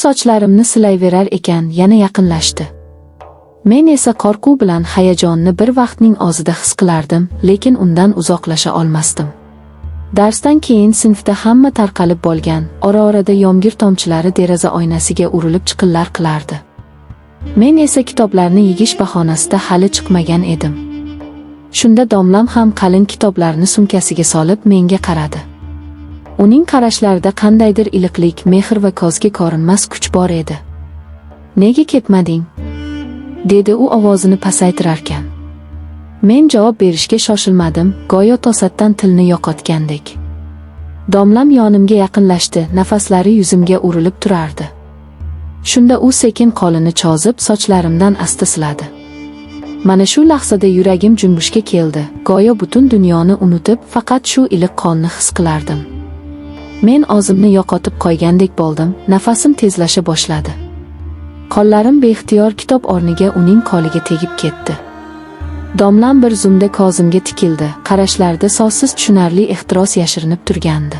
Sochlarimni silayverar ekan, yana yaqinlashdi. Men esa qo'rquv bilan hayajonni bir vaqtning o'zida his qilardim, lekin undan uzoqlasha olmasdim. Darsdan keyin sinfda hamma tarqalib bo'lgan, ora-orada yomg'ir tomchilari deraza oynasiga urilib chiqillar qilardi. Men esa kitoblarni yig'ish bahonasida hali chiqmagan edim. Shunda domlam ham qalin kitoblarni sumkasiga solib menga qaradi. Uning qarashlarida qandaydir iliqlik, mehr va ko'zga ko'rinmas kuch bor edi. "Nega ketmading?" dedi u ovozini pasaytirarkan. Men javob berishga shoshilmadim, go'yo to'satdan tilni yo'qotgandek. Domlam yonimga yaqinlashdi, nafaslari yuzimga urilib turardi. Shunda u sekin qo'lini cho'zib, sochlarimdan asta siladi. Mana shu lahzada yuragim junbushga keldi, go'yo butun dunyoni unutib, faqat shu iliq qo'lni his qilardim. Men o'zimni yo'qotib qo'ygandek bo'ldim, nafasim tezlasha boshladi. Qo'llarim beixtiyor kitob o'rniga uning qo'liga tegib ketdi. Domlam bir zumda ko'zimga tikildi, qarashlarida so'zsiz tushunarli ehtiros yashirinib turgandi.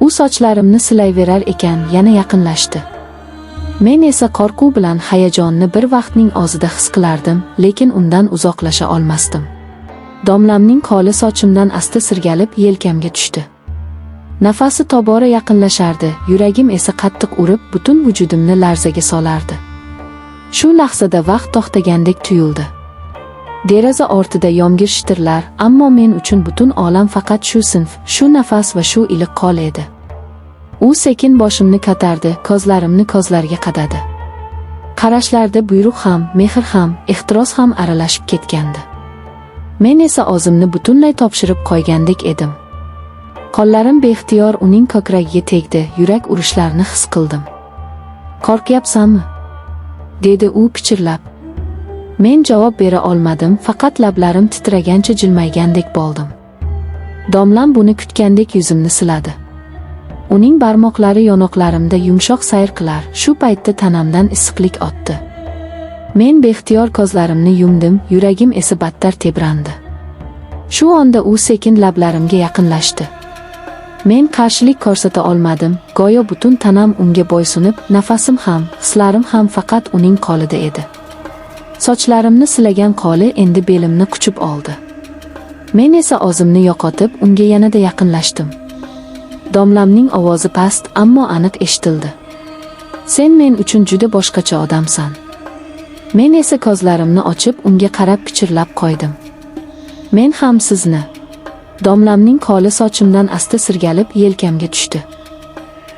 U sochlarimni silayverar ekan, yana yaqinlashdi. Men esa qo'rquv bilan hayajonni bir vaqtning o'zida his qilardim, lekin undan uzoqlasha olmasdim. Domlamning qo'li sochimdan asta sirgalib yelkamga tushdi. Nafasi tobora yaqinlashardi, yuragim esa qattiq urib, butun vujudimni larzaga solardi. Shu lahzada vaqt to'xtagandek tuyuldi. Deraza ortida yomg'ir shitirlar, ammo men uchun butun olam faqat shu sinf, shu nafas va shu iliq qo'l edi. U sekin boshimni ko'tardi, ko'zlarimni ko'zlariga qadadi. Qarashlarda buyruq ham, mehr ham, ehtiros ham aralashib ketgandi. Men esa o'zimni butunlay topshirib qo'ygandek edim. Qo'llarim beixtiyor uning ko'kragiga tegdi, yurak urishlarini his qildim. "Qo'rqyapsanmi?" dedi u pichirlab. Men javob bera olmadim, faqat lablarim titragancha jilmaygandek bo'ldim. Domlam buni kutgandek yuzimni siladi. Uning barmoqlari yonoqlarimda yumshoq sayr qilar, shu paytda tanamdan issiqlik otdi. Men beixtiyor ko'zlarimni yumdim, yuragim esa battar tebrandi. Shu onda u sekin lablarimga yaqinlashdi. Men qarshilik ko'rsata olmadim, go'yo butun tanam unga bo'ysunib, nafasim ham, hislarim ham faqat uning qo'lida edi. Sochlarimni silagan qo'li endi belimni quchib oldi. Men esa o'zimni yo'qotib, unga yanada yaqinlashdim. Domlamning ovozi past, ammo aniq eshitildi. "Sen men uchun juda boshqacha odamsan." Men esa ko'zlarimni ochib, unga qarab pichirlab qo'ydim. "Men ham sizni." Domlamning qo'li sochimdan asta sirgalib yelkamga tushdi.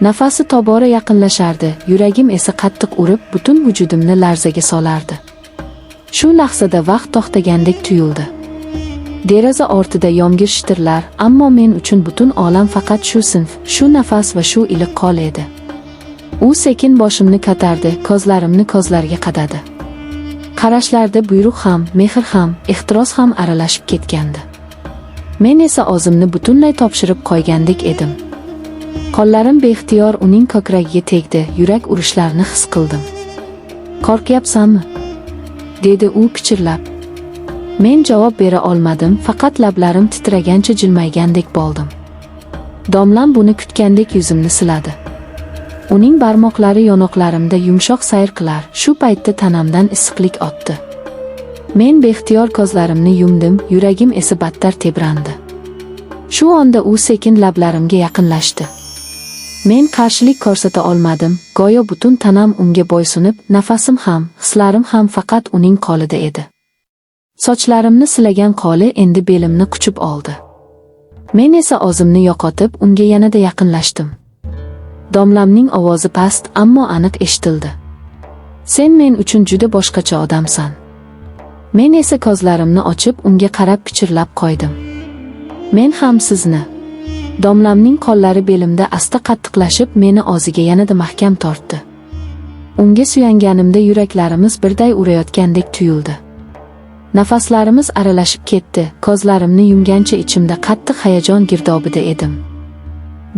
Nafasi tobora yaqinlashardi, yuragim esa qattiq urib, butun vujudimni larzaga solardi. Shu lahzada vaqt to'xtagandek tuyuldi. Deraza ortida yomg'ir shitirlar, ammo men uchun butun olam faqat shu sinf, shu nafas va shu iliq qo'l edi. U sekin boshimni ko'tardi, ko'zlarimni ko'zlariga qadadi. Qarashlarda buyruq ham, mehr ham, ehtiros ham aralashib ketgandi. Men esa o'zimni butunlay topshirib qo'ygandek edim. Qo'llarim beixtiyor uning ko'kragiga tegdi, yurak urishlarini his qildim. "Qo'rqyapsanmi?" dedi u pichirlab. Men javob bera olmadim, faqat lablarim titragancha jilmaygandek bo'ldim. Domlam buni kutgandek yuzimni siladi. Uning barmoqlari yonoqlarimda yumshoq sayr qilar, shu paytda tanamdan issiqlik otdi. Men beixtiyor ko'zlarimni yumdim, yuragim esa battar tebrandi. Shu onda u sekin lablarimga yaqinlashdi. Men qarshilik ko'rsata olmadim, go'yo butun tanam unga bo'ysunib, nafasim ham, hislarim ham faqat uning qo'lida edi. Sochlarimni silagan qo'li endi belimni quchib oldi. Men esa o'zimni yo'qotib, unga yanada yaqinlashdim. Domlamning ovozi past, ammo aniq eshitildi. "Sen men uchun juda boshqacha odamsan." Men esa ko'zlarimni ochib, unga qarab pichirlab qo'ydim. "Men ham sizni." Domlamning qo'llari belimda asta qattiqlashib, meni o'ziga yanada mahkam tortdi. Unga suyanganimda yuraklarimiz birday urayotgandek tuyuldi. Nafaslarimiz aralashib ketdi, ko'zlarimni yumgancha ichimda qattiq hayajon girdobida edim.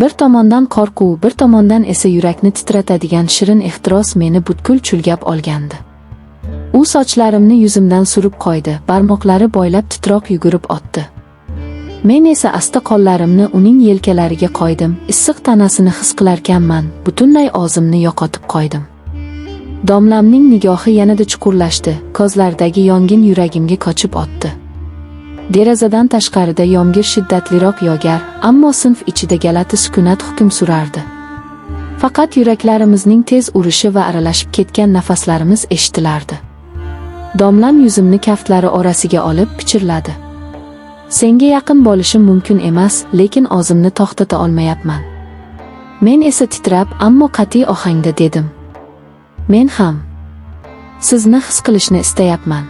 Bir tomondan qo'rquv, bir tomondan esa yurakni titratadigan shirin ehtiros meni butkul chulgab olgandi. U sochlarimni yuzimdan surib qo'ydi, barmoqlari bo'ylab titroq yugurib o'tdi. Men esa asta qo'llarimni uning yelkalariga qo'ydim, issiq tanasini his qilarkanman, butunlay o'zimni yo'qotib qo'ydim. Domlamning nigohi yanada chuqurlashdi, ko'zlaridagi yong'in yuragimga kochib otdi. Derazadan tashqarida yomg'ir shiddatliroq yog'ar, ammo sinf ichida g'alati sukunat hukm surardi. Faqat yuraklarimizning tez urishi va aralashib ketgan nafaslarimiz eshitilardi. Domlam yuzimni kaftlari orasiga olib pichirladi. Senga yaqin bo'lishim mumkin emas, lekin o'zimni to'xtata olmayapman. Men esa titrab, ammo qat'iy ohangda dedim. Men ham sizni his qilishni istayapman.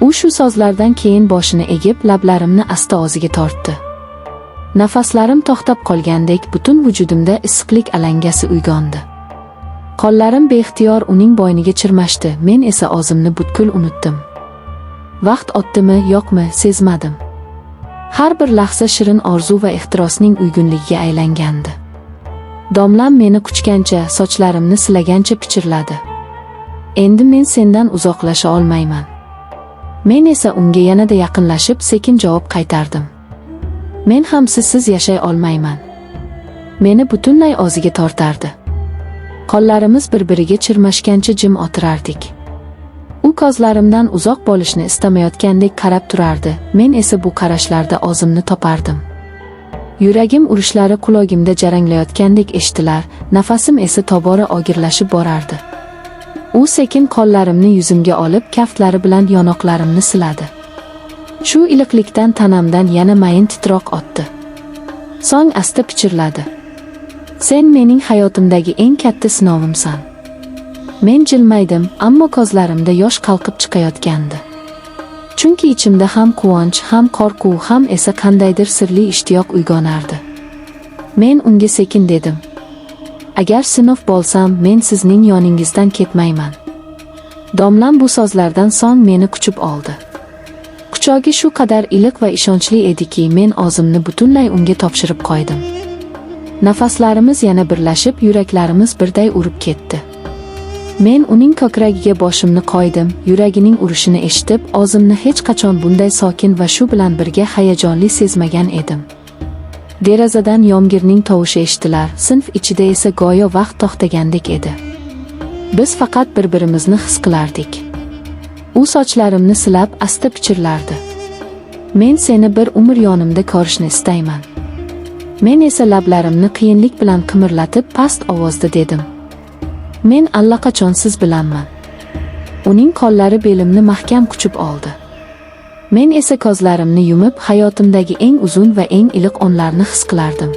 U shu so'zlardan keyin boshini egib, lablarimni asta o'ziga tortdi. Nafaslarim to'xtab qolgandek, butun vujudimda issiqlik alangasi uyg'ondi. Qo'llarim beixtiyor uning bo'yniga chirmashdi, men esa o'zimni butkul unutdim. Vaqt o'tdimi, yo'qmi, sezmadim. Har bir lahza shirin orzu va ehtirosning uyg'unligiga aylangandi. Domlam meni quchgancha, sochlarimni silagancha pichirladi. Endi men sendan uzoqlasha olmayman. Men esa unga yanada yaqinlashib, sekin javob qaytardim. Men ham sizsiz yashay olmayman. Meni butunlay o'ziga tortardi. Qo'llarimiz bir-biriga chirmashgancha jim o'tirardik. U ko'zlarimdan uzoq bo'lishni istamayotgandek qarab turardi. Men esa bu qarashlarda o'zimni topardim. Yuragim urishlari qulog'imda jaranglayotgandek eshitilar, nafasim esa tobora og'irlashib borardi. U sekin qo'llarimni yuzimga olib, kaftlari bilan yonoqlarimni siladi. Shu iliqlikdan tanamdan yana mayin titroq otdi. So'ng asta pichirladi. Sen mening hayotimdagi eng katta sinovimsan. Men jilmaydim, ammo ko'zlarimda yosh qalqib chiqayotgandi. Chunki ichimda ham quvonch, ham qo'rquv, ham esa qandaydir sirli ishtiyoq uyg'onardi. Men unga sekin dedim. Agar sinov bo'lsam, men sizning yoningizdan ketmayman. Domlam bu so'zlardan so'ng meni quchib oldi. Quchog'i shu qadar iliq va ishonchli ediki, men o'zimni butunlay unga topshirib qo'ydim. Nafaslarimiz yana birlashib, yuraklarimiz birday urib ketdi. Men uning ko'kragiga boshimni qo'ydim, yuragining urishini eshitib, o'zimni hech qachon bunday sokin va shu bilan birga hayajonli sezmagan edim. Derazadan yomg'irning tovushi eshitilar, sinf ichida esa go'yo vaqt to'xtagandek edi. Biz faqat bir-birimizni his qilardik. U sochlarimni silab, asta pichirlardi. Men seni bir umr yonimda ko'rishni istayman. Men esa lablarimni qiyinlik bilan qimirlatib, past ovozda dedim. Men allaqachon siz bilanman. Uning qo'llari belimni mahkam quchib oldi. Men esa ko'zlarimni yumib, hayotimdagi eng uzun va eng iliq onlarni his qilardim.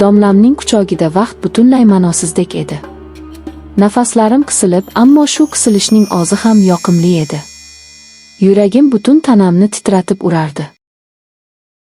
Domlamning quchog'ida vaqt butunlay ma'nosizdek edi. Nafaslarim qisilib, ammo shu qisilishning o'zi ham yoqimli edi. Yuragim butun tanamni titratib urardi.